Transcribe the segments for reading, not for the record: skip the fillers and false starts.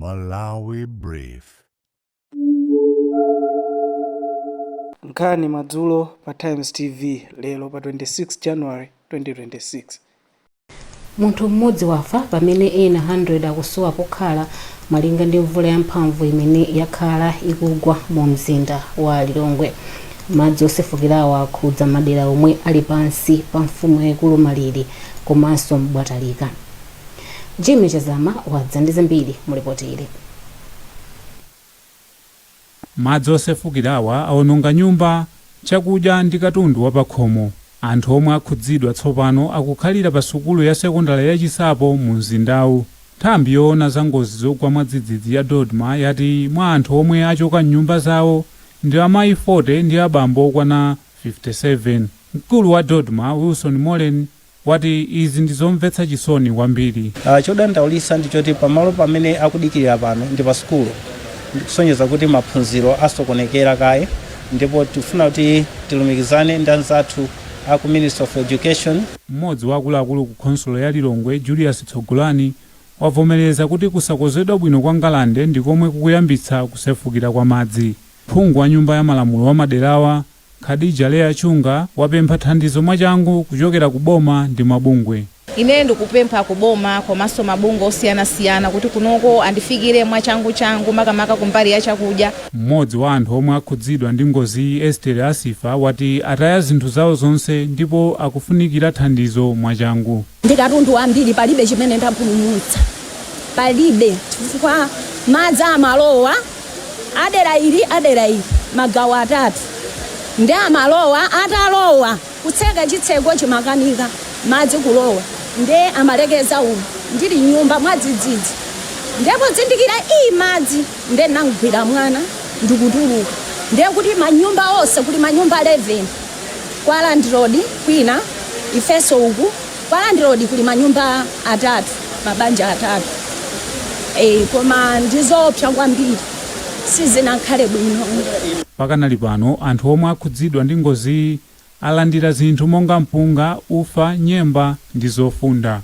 Malawi Brief. Nkhani madzulo pa Times TV lero pa 26 January 2026. Munthu mmodzi wafa pamene ena 100 akusowa pokhala malinga ndi mvula yamphamvu imene yakhala ikugwa mu mzinda wa Lilongwe. Madzi osefukirawa akhudza madera omwe ali pansi pa mfumu yaikulu Malili komanso Mbwatalika. Jimmy Chazama wadza ndi zambiri mu lipoti ili. Madzi osefukirawa awononga nyumba, chakudya ndi katundu wapakhomo. Anthu omwe akhudzidwa tsopano akukhalira pa sukulu ya sekondale ya Chisapo mu mzindawu. Nthambi yoona za ngozi zogwa mwadzidzidzi ya DoDMA yati mwa anthu omwe achoka mnyumba zawo ndi amayi 40 ndi abambo okwana 57. Mkulu wa DoDMA Wilson Moleni wati izi ndi zomvetsa chisoni kwambiri. Chodandaulitsa ndi choti pamalo pamene akudikirira pano ndi pa sukulu, kusonyeza kuti maphunziro asokonekera kaye, ndipo tifuna kuti tilumikizane ndi anzathu aku Ministry of Education. Mmodzi wa akuluakulu ku khonsolo ya Lilongwe, Julius Tsogolani, wavomereza kuti kusakonzedwa bwino kwa ngalande ndi komwe kukuyambitsa kusefukira kwa madzi. Phungu wa nyumba ya malamulo wa maderawa, Khadija Leah Chunga, wapempha thandizo mwachangu kuchokera ku boma ndi mabungwe. Ine ndikupempha kuboma komanso mabungwe osiyanasiyana kuti kunoko andifikire mwachangu changu, makamaka kumbali ya chakudya. Mmodzi wa anthu omwe akhudzidwa ndi ngoziyi, Esther Asifa, wati ataya zinthu zawo zonse ndipo akufunikira thandizo mwachangu. Ndi katundu ambiri, palibe chimene ndapulumutsa, palibe, chifukwa madzi amalowa adera ili, adera ili, magawo atatu, ndi amalowa. Atalowa, kutseka chitseko chimakanika, madzi kulowa, nde amalekeza umu. Ndili nyumba mwadzidzidzi, ndipo zindikira iyi madzi, nde nangwira mwana ndikutuluka. Ndiye kuti manyumba onse, kuli manyumba 11 kwa landlord kwina, ifenso uku kwa landlord kuli manyumba atatu, mabanja atatu. Koma ndizoopsa kwambiri, sizinakhale bwino. Pakanali pano anthu omwe akhudzidwa ndi ngoziyi alandira zinthu monga mpunga, ufa, nyemba ndi zofunda.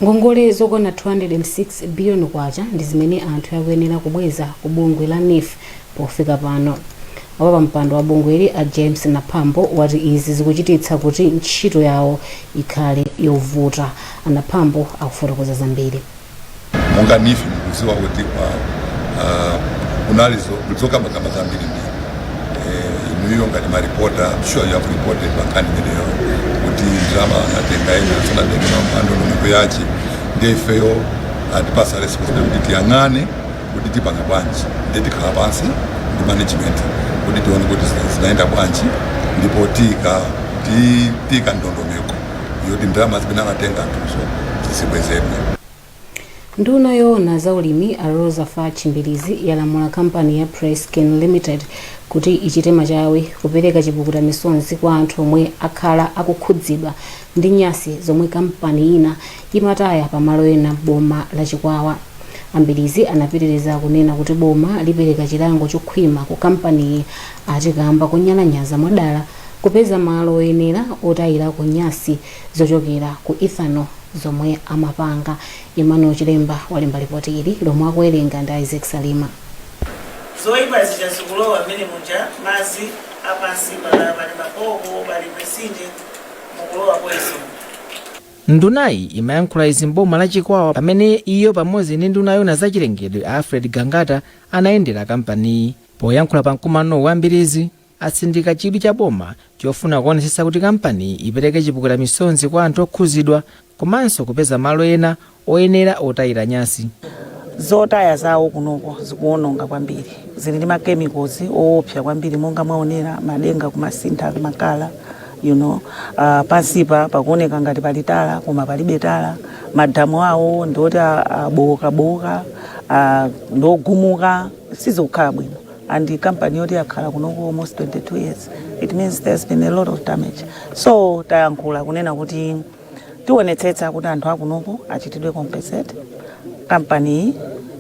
Ngongole zokwana 206 biliyoni kwacha ndi zimene anthu akuyenera kubweza ku bungwe la NEEF pofika pano. Wapampando wa bungweli, a James Naphambo, wati izi zikuchititsa kuti ntchito yawo ikhale yovuta. A Naphambo akufotokoza zambiri. Monga NEEF, mukuziwa kuti kunali zokambakamba zambiri mbiri. Inuyo ngati ma reporter, I'm sure you have reported pankhani imeneyo kuti ndalama anatenga ena sanatenge ndondomeko yache. Ndiye ifeyo atipasa responsibility kuti tiyang'ane kuti tipanga bwanji. Ndiye tikhala pansi ndi management kuti tione kuti zinaenda bwanji, ndipo tika ndondomeko yoti ndalama zimene anatenga anthuzo zizibwezedwe. Nduna yoona za ulimi, a Roza Fatch Mbilizi, yalamula kampani ya Presscane Limited kuti ichite machawi kupereka chipukuta misonzi kwa anthu omwe akhala akukhudzidwa ndi nyasi zomwe kampani ina imataya pamalo ena boma la Chikwawa. A Mbilizi anapitiriza kunena kuti boma lipereka chilango chokhwima ku kampaniyi ati kamba konyalanyaza mwadala kupeza malo oyenera otayirako nyasi zochokera ku ethanol zomwe amapanga. Emmanuel Chilemba walemba ripoti ili lomwe akuwerenga ndi Isaac Salima. Zoyipa zija zikulowa mmene muja, madzi apansi pala, pali makoko, pali mitsinje, mukulowa poison. Ndunayi imayankhula izi mboma la Chikwawa pamene iyo pamodzi ndi nduna yoona zachilengedwe, Alfred Gangata, anayendera kampaniyi. Poyankhula pa mkumanowu, a Mbilizi atsindika chidwi cha boma chofuna kuonetsetsa kuti kampaniyi ipereke chipukuta misonzi kwa anthu okhuzidwa komanso kupeza malo ena oyenera otayira nyasi. Zotaya zawo kunoko zikuwononga kwambiri, zili ndi ma chemicals oopsa kwambiri. Monga mwaonera, madenga kumasintha ma colour. Pansipa pakuoneka ngati pali tala koma palibe tala. Madamu awo ndioti abowokabowoka, ndiogumuka, sizikukhala bwino. And kampani yoti yakhala kunoko almost 22 years, it means there's been a lot of damage. So tayankhula kunena kuti tionetsetsa kuti anthu akunoko achitidwe compensate. Kampani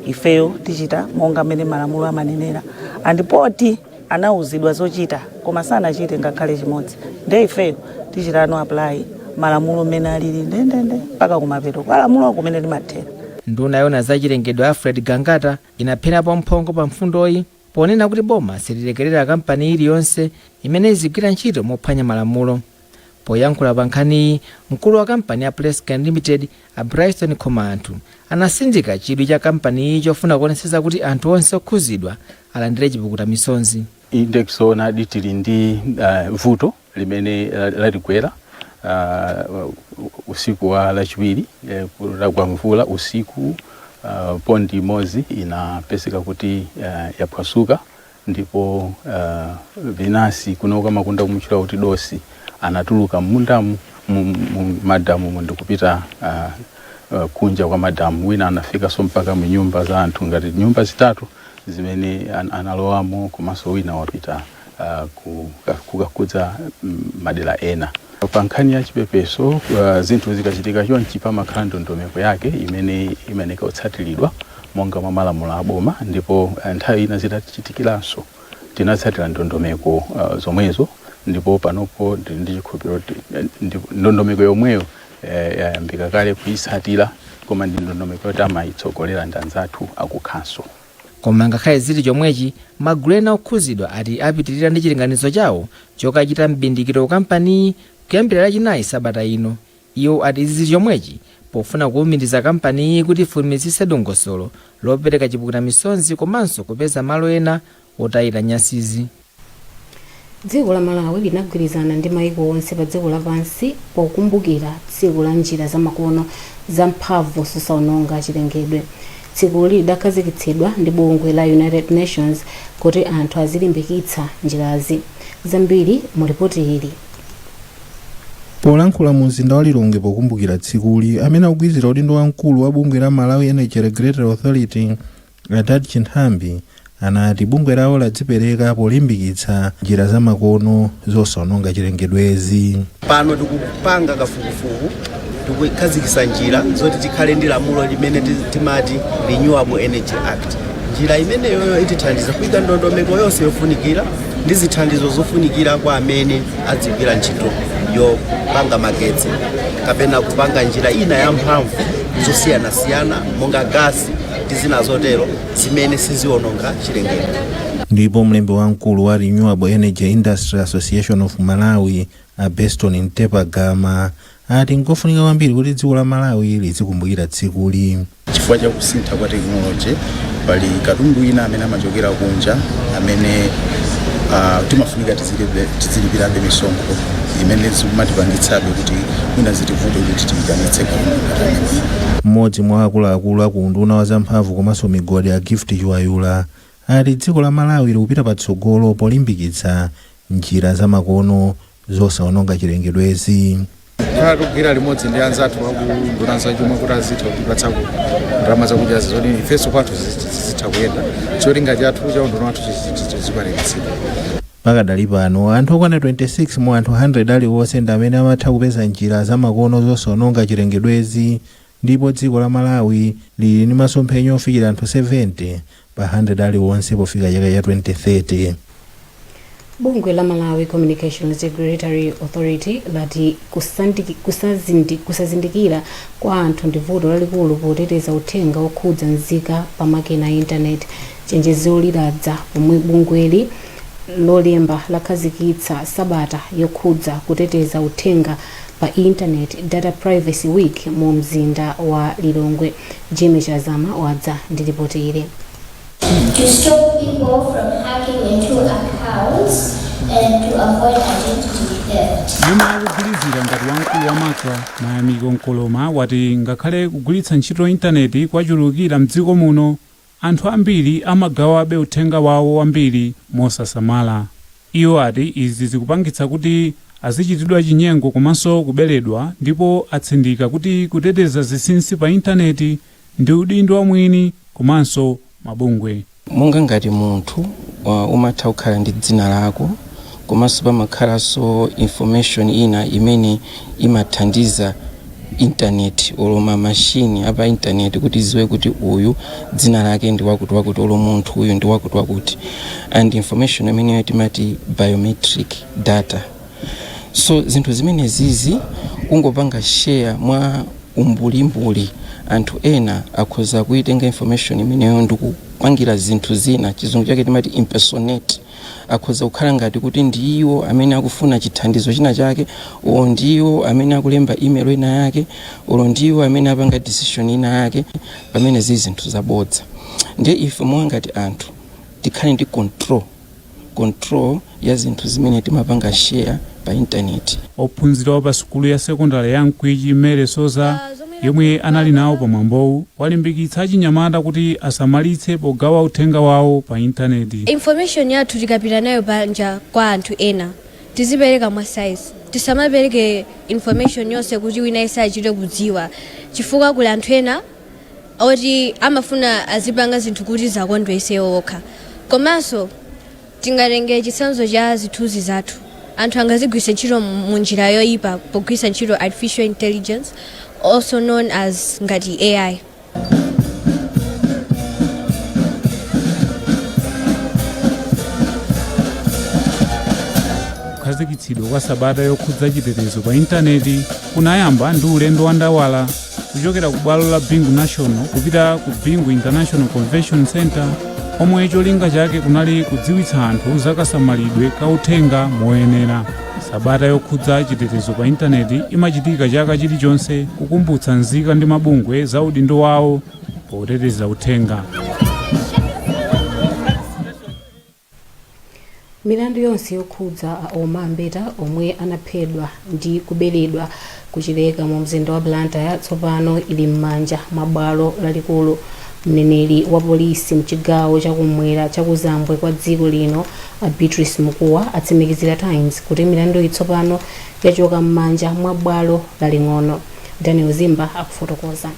ifeyo tichita monga mmene malamulo amanenera, andipoti anauzidwa zochita koma sanachite ngakhale chimodzi. Ndiye ifeyo tichitano apply malamulo mmene alili ndendende mpaka kumapeto kwa lamulo kumene limathera. Nduna yoona zachilengedwe Alfred Gangata inapherapo mphongo pa mfundoyi ponena kuti boma sililekerera kampani iliyonse imene izigwira ntchito mophwanya malamulo. Poyankhula pa nkhaniyi, mkulu wa kampani ya Presscane Limited a Bryson Khomanthu anasindika chidwi cha kampaniyi chofuna kuonetsetsa kuti anthu onse okhuzidwa alandire chipukuta misonzi. Inde, zoonadi, tili ndi vuto limene latigwera usiku wa Lachiwiri. Kutagwa mvula usiku, pond imodzi inapezeka kuti yaphwasuka ndipo vinasi, kuno kamakunda kumutchula kuti dosi, anatuluka mmundamu, mu madamu ndikupita kunja kwa madamu. Wina anafikanso mpaka mu nyumba za anthu, ngati nyumba zitatu zimene analowamo, komanso wina wapita kukakudza madera ena. Pa nkhani ya chipepeso, zinthu zikachitika chonchi pamakhala ndondomeko yake imene imayenera kutsatiridwa monga mwa malamulo aboma, ndipo nthawi ina zitachitikiranso tinatsatira ndondomeko zomwezo, ndipo panopo ndili ndi chikhulupiriro kuti ndondomeko yomweyo yayambika kale kuyitsatira, koma ndi ndondomeko yoti amayitsogolera ndi anzathu akukhanso. Koma ngakhale zili chomwechi, magulu ena okhuzidwa ati apitirira ndi chilinganizo chawo chokachita mbindikiro ku kampaniyi kuyambira Lachinayi sabata ino. Iwo ati izi zili chomwechi pofuna kuwumiriza kampaniyi kuti ifulumizitse dongosolo lopereka chipukuta misonzi komanso kupeza malo ena otayira nyasizi. Dziko la Malawi linagwirizana ndi maiko onse pa dziko lapansi pokumbukira tsiku la njira zamakono za mphamvu zosaononga chilengedwe. Tsikuli lidakhazikitsidwa ndi bungwe la United Nations kuti anthu azilimbikitsa njirazi. Zambiri mu ripoti ili. Polankhula mu mzinda wa Lilongwe pokumbukira tsikuli, amene akugwirizira udindo wamkulu wa bungwe la Malawi Energy Regulatory Authority Adad Chinthambi anati bungwe lawo ladzipereka polimbikitsa njira zamakono zosaononga chilengedwezi. Pano tikupanga kafukufuku, tikukhazikitsa njira zoti tikhale ndi lamulo limene timati Renewable Energy Act. Njira imeneyoyo itithandiza kuyika ndondomeko yonse yofunikira ndi zithandizo zofunikira kwa amene adzigwira ntchito yopanga magetsi kapena kupanga njira ina ya mphamvu zosiyanasiyana monga gasi ndi zina zotero zimene siziononga chilengedwe. Ndipo mlembi wamkulu wa Renewable Energy Industry Association of Malawi a Beston Mtepagama ati nkofunika kwambiri kuti dziko la Malawi lizikumbukira tsikuli. Chifukwa cha kusintha kwa tekinoloji, pali katundu ina amene amachokera kunja amene timafunika tizilipirabe misonkho imene zimatipangitsabe kuti mwina zitivute kuti tiyitanitse katundu ngati ameneyo. Mmodzi mwa akuluakulu aku unduna wa zamphamvu komanso migodi a Gift Chiwayula ati dziko la Malawi likupita patsogolo polimbikitsa njira zamakono zosaononga chilengedwezi. Khala tikugwira limodzi ndi anzathu aku nduna zachuma kuti azitha kutipatsako ndalama zakudyazi zoti ifenso kwathu zizitha kuyenda, cholinga chathu cha unduna wathu chizikwaniritsidwa. Pakadali pano, anthu okwana 26 mu anthu 100 aliwonse ndi amene amatha kupeza njira zamakono zosaononga chilengedwezi, ndipo dziko la Malawi lili ndi masomphenya ofikira anthu 70 pa 100 aliwonse pofika chaka cha 2030. Bungwe la Malawi Communications Regulatory Authority lati kusazindikira kwa anthu ndi vuto lalikulu poteteza uthenga okhudza nzika pa makina a intaneti. Chenjezo liladza pomwe bungweli Lolemba lakhazikitsa sabata yokhudza kuteteza uthenga pa intaneti, Data Privacy Week, mu mzinda wa Lilongwe. Jimmy Chazama wadza ndi ripoti ili. To stop people from hacking into accounts and to avoid identity theft. Momwe akugwirizira ngati wamkulu wa MACRA, Mayamiko Nkoloma, wati ngakhale kugwiritsa ntchito intaneti kwachulukira mdziko muno, anthu ambiri amagawabe uthenga wawo wambiri mosasamala. Iwo ati izi zikupangitsa kuti azichitidwa chinyengo komanso kuberedwa, ndipo atsindika kuti kuteteza zinsinsi pa intaneti ndi udindo wa mwini komanso mabungwe. Monga ngati munthu umatha kukhala ndi dzina lako, komanso pamakhalanso information ina imene imathandiza intaneti olo ma machine apa intaneti kuti iziwe kuti uyu dzina lake ndi wakuti wakuti, olo munthu uyu ndi wakuti wakuti, and information imeneyo timati biometric data. So zinthu zimenezizi kungopanga share mwa umbulimbuli Anthu ena akhoza kuitenga information imeneyo ndikupangira zinthu zina, chizungu chake timati impersonate. Akhoza kukhala ngati kuti ndi iwo amene akufuna chithandizo china chake, olo ndi iwo amene akulemba email ina yake, olo ndi iwo amene apanga decision ina yake, pamene zili zinthu zabodza. Ndiye ife monga ngati anthu tikhale ndi control ya zinthu zimene timapanga share pa intaneti. Ophunzira wa pa sukulu ya sekondari ya Mkwichi, Mere Soza, yemwe anali nawo pamwambowu, walimbikitsa achinyamata kuti asamalitse pogawa uthenga wawo pa intaneti. Information yathu tikapita nayo panja kwa anthu ena, tizipereka mwa size. Tisamapereke information yonse kuti wina yense achite kudziwa, chifukwa kuli anthu ena oti amafuna azipanga zinthu kuti zakondwese okha. Komanso tingatenge chitsanzo cha zithunzi zathu, anthu angazigwiritse ntchito mu njira yoyipa pogwiritsa ntchito artificial intelligence, also known as ngati AI. Kukhazikitsidwa kwa sabata yokhudza chitetezo pa intaneti kunayamba ndi ulendo wa ndawala kuchokera ku bwalo la Bingu National kupita ku Bingu International Convention Center, omwe cholinga chake kunali kudziwitsa anthu za kasamalidwe ka uthenga moyenera. Sabata yokhudza chitetezo pa intaneti imachitika chaka chilichonse kukumbutsa nzika ndi mabungwe za udindo wawo poteteza uthenga. Milandu yonse yokhudza a Omar Mbeta omwe anaphedwa ndi kuberedwa ku Chileka mu mzinda wa Blantyre tsopano ili m'manja mwa bwalo lalikulu. Mneneri wa polisi mchigawo chakumwera chakuzambwe kwa dziko lino, a Beatrice Mukuwa, atsimikizira Times kuti milanduyi tsopano yachoka m'manja mwa bwalo laling'ono. Daniel Zimba akufotokoza.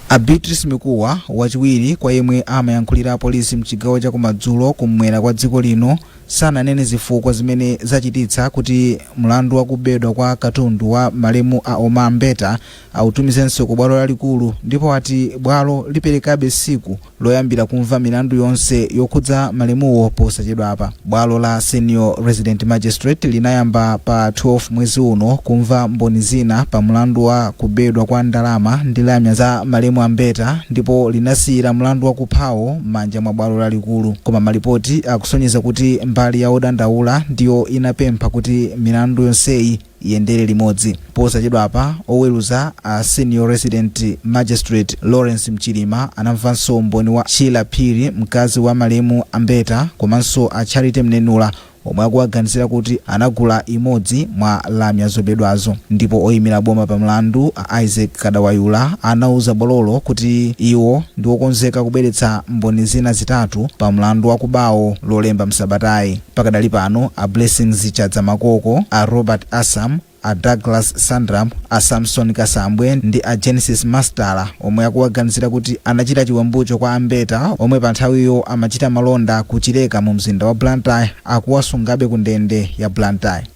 A Beatrice Mikuwa, wachiwiri kwa yemwe amayankhulira apolisi mchigawo chakumadzulo kum'mwera kwa dziko lino, sananene zifukwa zimene zachititsa kuti mlandu wa kubedwa kwa katundu wa malemu a Omar Mbeta autumizenso ku bwalo lalikulu, ndipo ati bwalo liperekabe tsiku loyambira kumva milandu yonse yokhudza malemuwo posachedwapa. Bwalo la Senior Resident Magistrate linayamba pa 12 mwezi uno kumva mboni zina pa mlandu wa kubedwa kwa ndalama ndi lamya za malemu a Mbeta, ndipo linasiyira mlandu wakuphawo m'manja mwa bwalo lalikulu. Koma malipoti akusonyeza kuti mbali ya odandaula ndiyo inapempha kuti milandu yonseyi iyendere limodzi. Posachedwapa, oweruza a Senior Resident Magistrate Lawrence Mchilima anamvanso umboni wa Sheila Phiri, mkazi wa malemu a Mbeta, komanso a Charity Mnenula omwe akuwaganizira kuti anagula imodzi mwa lamya zobedwazo. Ndipo oyimira boma pa mlandu a Isaac Kadawayula anauza bwalolo kuti iwo ndi okonzeka kubweretsa mboni zina zitatu pa mlandu wakubawo Lolemba msabatayi. Pakadali pano, a Blessings Chadzamakoko, a Robert Assam, a Douglas Sandram, a Samson Kasambwe ndi a Genesis Mastala omwe akuwaganizira kuti anachita chiwembucho kwa a Mbeta omwe pa nthawiyo amachita malonda ku Chileka mu mzinda wa Blantyre akuwasungabe ku ndende ya Blantyre.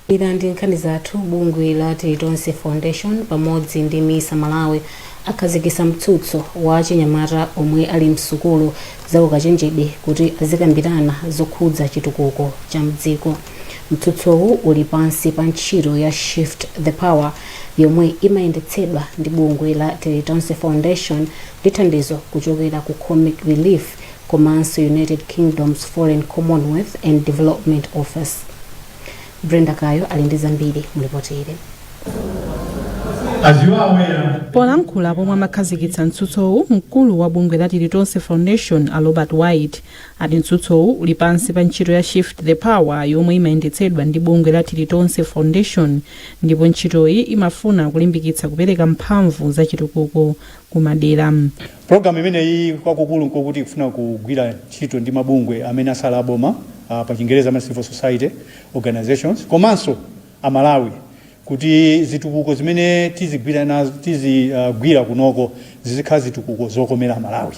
Ira ndi nkhani zathu. Bungwe la Tilitonse Foundation pamodzi ndi MISA Malawi akhazikitsa mtsutso wa achinyamata omwe ali msukulu za ukachenjede kuti azikambirana zokhudza chitukuko cha mdziko. Mtsutsowu uli pansi pa ntchito ya Shift the Power yomwe imayendetsedwa ndi bungwe la Tilitonse Foundation ndi thandizo kuchokera ku Comic Relief komanso United Kingdom's Foreign Commonwealth and Development Office. Brenda Kayo ali ndi zambiri mu lipoti ili. Polankhula pomwe amakhazikitsa mtsutsowu, mkulu wa bungwe la Tilitonse Foundation a Robert White ati mtsutsowu uli pansi pa ntchito ya Shift the Power yomwe imayendetsedwa ndi bungwe la Tilitonse Foundation, ndipo ntchitoyi imafuna kulimbikitsa kupereka mphamvu za chitukuko kumadera. Program imeneyi kwakukulu nkokuti ikufuna kugwira ntchito ndi mabungwe amene asali aboma, pa Chingereza amati civil society organizations, komanso Amalawi, kuti zitukuko zimene tizigwira nazo, tizigwira kunoko zizikhala zitukuko zokomera Amalawi,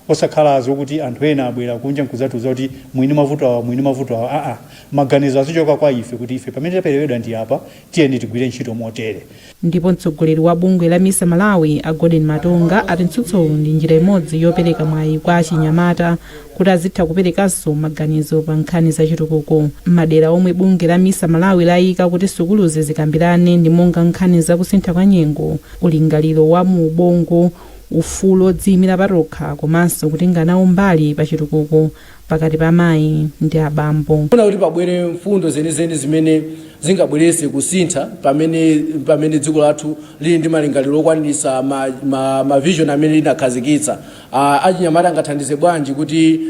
osakhala zokuti anthu ena abwera kunja nkudzatiuza kuti mwini mavuto awa, mwini mavuto awa. Aa, maganizo azichoka kwa ife kuti ife pamene taperewedwa ndi apa, tiyeni tigwire ntchito motere. Ndipo mtsogoleri wa bungwe la MISA Malawi a Golden Matonga ati mtsutsowu ndi njira imodzi yopereka mwayi kwa achinyamata kuti azitha kuperekanso maganizo pa nkhani za chitukuko. Madera omwe bungwe la MISA Malawi layika kuti sukuluzi zikambirane ndi monga nkhani za kusintha kwa nyengo, ulingaliro wa mu ubongo, Ufulu odziyimira patokha komanso kutenga nawo mbali pa chitukuko pakati pa amayi ndi abambo. Funa kuti pabwere mfundo zenizeni zimene zingabweretse kusintha pamene dziko lathu lili ndi malingaliro okwanitsa ma vision amene linakhazikitsa. Achinyamata angathandize bwanji kuti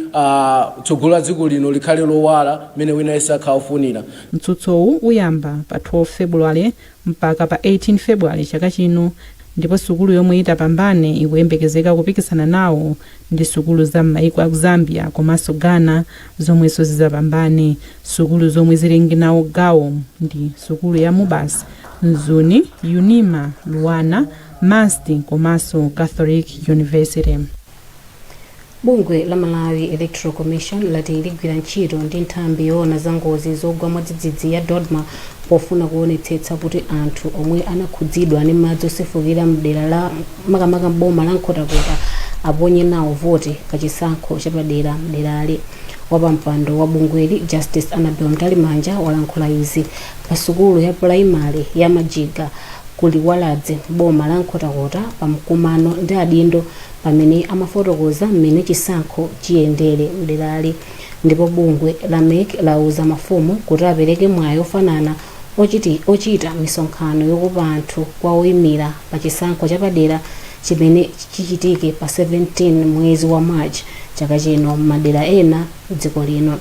tsogolo la dziko lino likhale lowala mmene wina yense akhala ofunira? Mtsutsowu uyamba pa 12 Februwale mpaka pa 18 Februwale chaka chino, ndipo sukulu yomwe itapambane ikuyembekezeka kupikisana nawo ndi sukulu za m'maiko aku Zambia komanso Ghana zomwenso zizapambane. Sukulu zomwe zilenge nawo gawo ndi sukulu ya MUBAS, Mzuni, UNIMA, LUANAR, MUST komanso Catholic University. Bungwe la Malawi Electoral Commission lati ligwira ntchito ndi nthambi yoona za ngozi zogwa mwadzidzidzi ya DoDMA pofuna kuonetsetsa kuti anthu omwe anakhudzidwa ndi madzi osefukira mdera la makamaka mboma la Nkhotakota aponye nawo voti pa chisankho chapadera mderali. Wapampando wa bungweli, Justice Annabel Mtalimanja, walankhula izi pa sukulu ya pulaimali ya Majiga ku Liwaladzi boma la Nkhotakota pa mkumano ndi adindo pamene amafotokoza mmene chisankho chiyendere mderali. Ndipo bungwe la MEC lauza mafumu kuti apereke mwayi ofanana ochita misonkhano yokopa anthu kwa oyimira pa chisankho chapadera chimene chichitike pa 17 mwezi wa March chaka chino m'madera ena dziko lino.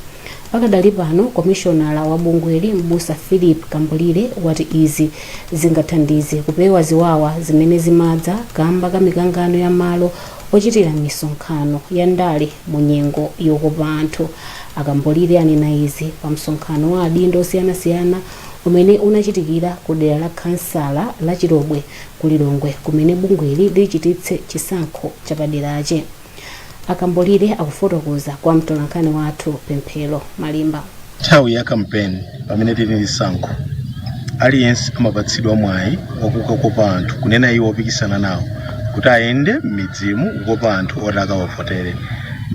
Pakadali pano, komishonala wa bungweli, Mbusa Philip Kambulire, wati izi zingathandize kupewa ziwawa zimene zimadza kamba ka mikangano ya malo ochitira misonkhano ya ndale mu nyengo yokopa anthu. Akambulire anena izi pa msonkhano wa adindo osiyanasiyana umene unachitikira ku dera la khansala la Chilobwe ku Lilongwe, kumene bungweli lichititse chisankho chapaderachi. Akambulire akufotokoza kwa mtolankhani wathu Pemphero Malimba. Nthawi ya kampeni, pamene tili ndi zisankho, aliyense amapatsidwa mwayi wakukakopa anthu, kunena iwo opikisana nawo, kuti ayende m'midzimu kukopa anthu oti akawavotere.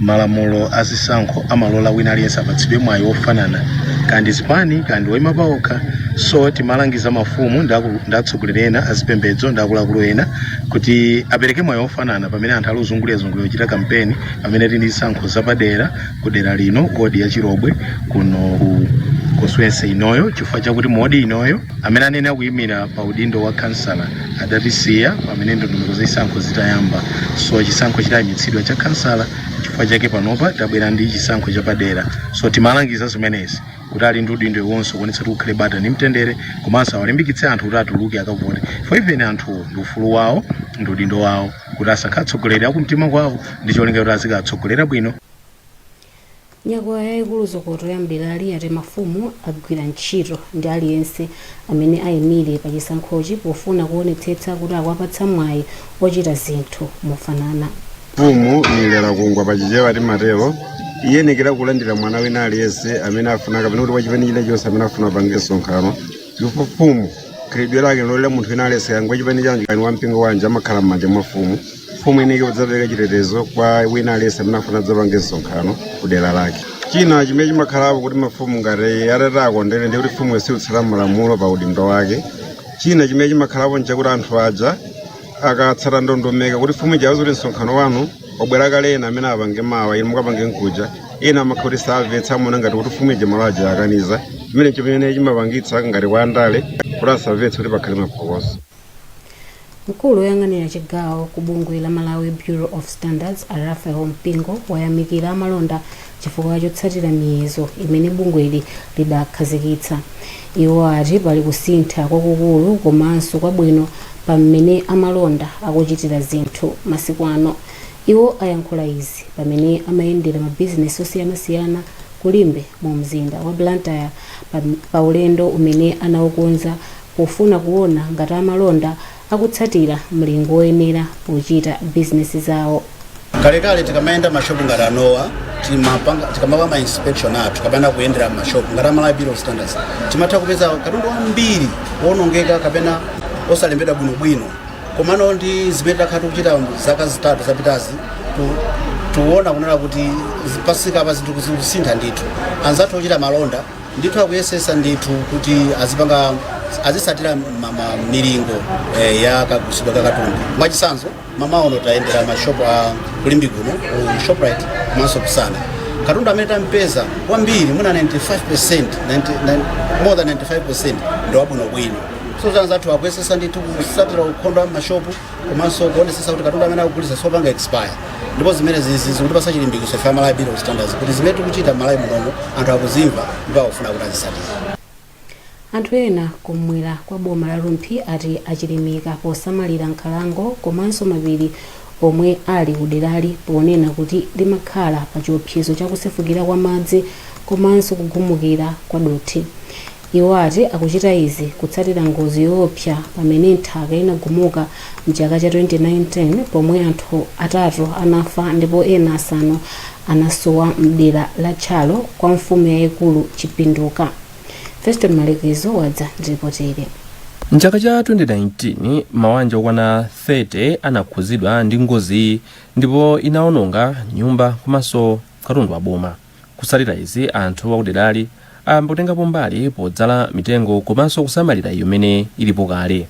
Malamulo a zisankho amalola wina aliyense apatsidwe mwayi wofanana, kandi zipani kandi woyima paokha. So timalangiza mafumu ndi atsogoleri ena azipembedzo ndi akuluakulu ena kuti apereke mwayi wofanana pamene anthu ali uzungulira-zungulira kuchita kampeni, pamene tili ndi zisankho zapadera ku dera lino, wodi ya Chilobwe kuno ku constituency inoyo, chifukwa chakuti mu wodi inoyo amene anene akuyimira pa udindo wa kansala adatisiya pamene ndondomeko za chisankho zitayamba. So chisankho chitayimitsidwa cha kansala, chifukwa chake panopa tabwera ndi chisankho chapadera. So timalangiza zimenezi kuti ali ndi udindo iwonso kuonetsa kuti kukhale bata ndi mtendere, komanso awalimbikitse anthu kuti atuluke akavote, for even anthuwo ndi ufulu wawo ndi udindo wawo kuti asankhe atsogoleri akumtima kwawo ndi cholinga kuti azikatsogolera bwino. Nyakwawa yayikulu Zokoto ya mderali yati mafumu agwira ntchito ndi aliyense amene ayimire pa chisankhochi pofuna kuonetsetsa kuti akuwapatsa mwayi ochita zinthu mofanana. Mfumu ni Lelakungwa pachichewa timatero, iyenekera kulandira mwana wina aliyense amene afuna kapena kuti wachipani china chonse amene afuna apange msonkhano, chifukwa mfumu khalidwe lake lolera munthu wina aliyense, kaya wachipani chanji kani wampingo wanji, amakhala m'manja mwa mfumu. Mfumu iyenekera kudzapereka chitetezo kwa wina aliyense amene afuna adzapange msonkhano ku dera lake. China chimene chimakhalapo kuti mafumu ngati atati akondere, ndi kuti mfumu siutsata malamulo pa udindo wake. China chimene chimakhalapo nchakuti anthu aja akatsata ndondomeko kuti mfumu ija kuti msonkhano wanu wabwera kale, ena amene apange mawa, inu mukapange nkuja, ena amakhala kuti samvetsa, amaona ngati kuti mfumu ija malo aja akaniza. Chimene chimene chimapangitsa ngati kwa andale kuti asamvetse, kuti pakhale maphokoso. Mkulu woyang'anira chigawo ku bungwe la Malawi Bureau of Standards, a Raphael Mpingo, wayamikira amalonda chifukwa chotsatira miyezo imene bungweli lidakhazikitsa. Iwo ati pali kusintha kwakukulu komanso kwabwino pa mmene amalonda akuchitira zinthu masiku ano. Iwo ayankhula izi pamene amayendera mabizinesi osiyanasiyana ku Limbe mu mzinda wa Blantyre pa ulendo umene anawukonza pofuna kuona ngati amalonda akutsatira mlingo woyenera pochita bizinesi zawo. Kalekale tikamayenda mashopu ngati anowa, tikamapanga ma inspection athu kapena kuyendera mashopu ngati Amalawi Bureau of Standards, timatha kupeza katundu wambiri wonongeka kapena osalembedwa bwinobwino. Komano ndi zimene takhala tikuchita zaka 3 zapitazi, tuona kunena kuti pasika pa zinthu zikusintha ndithu. Anzathu ochita malonda ndithu akuyesesa ndithu kuti azipanga Azisatira milingo ya kagulitsidwe ka katundu. Mwachitsanzo, mamaono tayendera mashopu a kulimbi kuno, ku Shoprite komanso kusana, katundu amene tampeza kwambiri muna 95%, 90, more than 95% ndi wabwinobwino. So anzathu akuyesesa ndithu kusatira ukhondo wa mashopu komanso kuonesesa kuti katundu amene akugulitsa sopanga expire, ndipo zimene zizi zikutipasa chilimbikitso ife Malawi Bureau of Standards kuti zimene tikuchita Malawi munomo anthu akuzimva ndipo akufuna kuti azisatira. Anthu ena kumwera kwa boma la Rumphi ati achilimika posamalira nkhalango komanso mapiri omwe ali kuderali, ponena kuti limakhala pa chiopsezo chakusefukira kwa madzi komanso kugumukira kwa dothi. Iwo ati akuchita izi kutsatira ngozi yoopsa pamene nthaka inagumuka mchaka cha 2019, pomwe anthu 3 anafa ndipo ena 5 anasowa mdera la Tchalo kwa mfumu yayikulu Chipinduka. Feston Malekezo wadza ndi ripoti ili. Mchaka cha 2019 mawanja okwana 30 anakhuzidwa ndi ngoziyi ndipo inawononga nyumba komanso katundu wa boma. Kutsatira izi, anthu akuderali ayamba kutengapo mbali podzala mitengo komanso kusamalira iyo imene ilipo kale.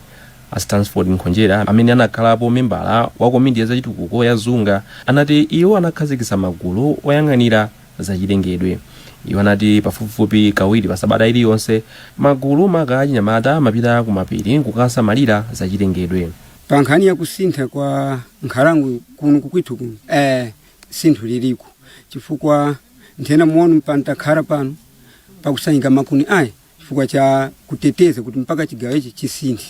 A Stansford Nkhonjera, amene anakhalapo membala wa komiti ya zachitukuko ya Zunga, anati iwo anakhazikitsa magulu oyang'anira zachilengedwe. Iwo anati pafupifupi kawiri pa sabata iliyonse magulu maka achinyamata amapita kumapiri kukasamalira zachilengedwe. Pa nkhani ya kusintha kwa nkhalango kuno kukwithu kuno, sinthu liliko, chifukwa nthena muono pantakhala pano pakusanyika makuni aya chifukwa cha kuteteza kuti mpaka chigawo ichi chisinthe,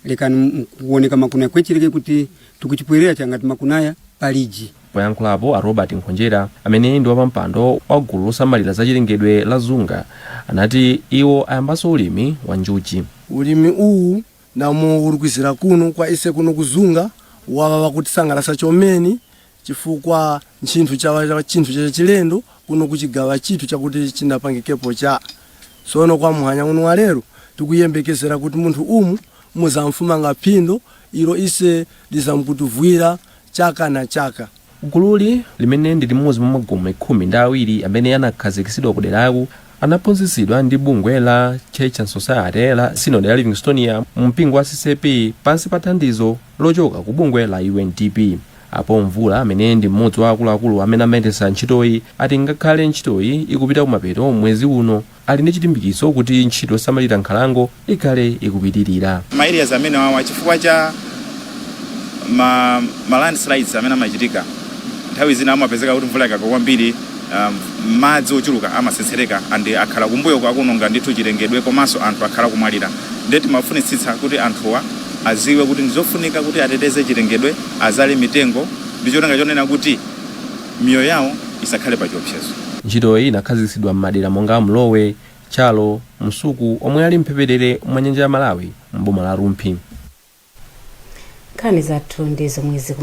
lekani kuoneka makuni akwechileke kuti tikuchipwerera changati makuni aya paliji. Poyankhulapo a Robert Nkhonjera, amene ndi wapampando wa gulu losamalira zachilengedwe la Zunga, anati iwo ayambanso ulimi wa njuchi. Ulimi uwu namo uli kwizira kuno kwa ise kuno kuzunga wawa wakutisangalasa chomeni, chifukwa nchinthu chawa chinthu cha chilendo kuno kuchigawa chithu chakuti chinapangikepo cha sono. Kwa muhanya uno wa lero tikuyembekezera kuti munthu umu muzamfumanga phindo ilo ise lizamkutuvwira chaka na chaka. Gululi, limene ndi limodzi mwa magome 12 amene anakhazikitsidwa kuderaku, anaphunzitsidwa ndi bungwe la Church and Society la Synod ya Livingstonia mu mpingo wa CCAP pansi pa thandizo lochoka ku bungwe la UNDP. Apo Mvula, amene ndi mmodzi wa akuluakulu amene amayendetsa ntchitoyi, ati ngakhale ntchitoyi ikupita kumapeto mwezi uno, ali ndi chilimbikitso kuti ntchito yosamalira nkhalango ikhale ikupitirira. Ma areas amene wawa, chifukwa cha ma landslides amene amachitika nthawi zina, amapezeka kuti mvula ikagwa kwambiri, madzi ochuluka amasetsereka and akhala kumbuyo akuononga ndithu chilengedwe, komanso anthu akhala kumwalira. Ndiye timafunitsitsa kuti anthuwa aziwe kuti ndizofunika kuti ateteze chilengedwe, azale mitengo ndi cholinga chonena kuti miyoyo yawo isakhale pa chiopsezo. Ntchitoyi inakhazikitsidwa m'madera monga Mlowe, Tchalo, Msuku omwe ali mphepete mwa nyanja ya Malawi m'boma la Rumphi. Nkhani zathu ndi zomwezi.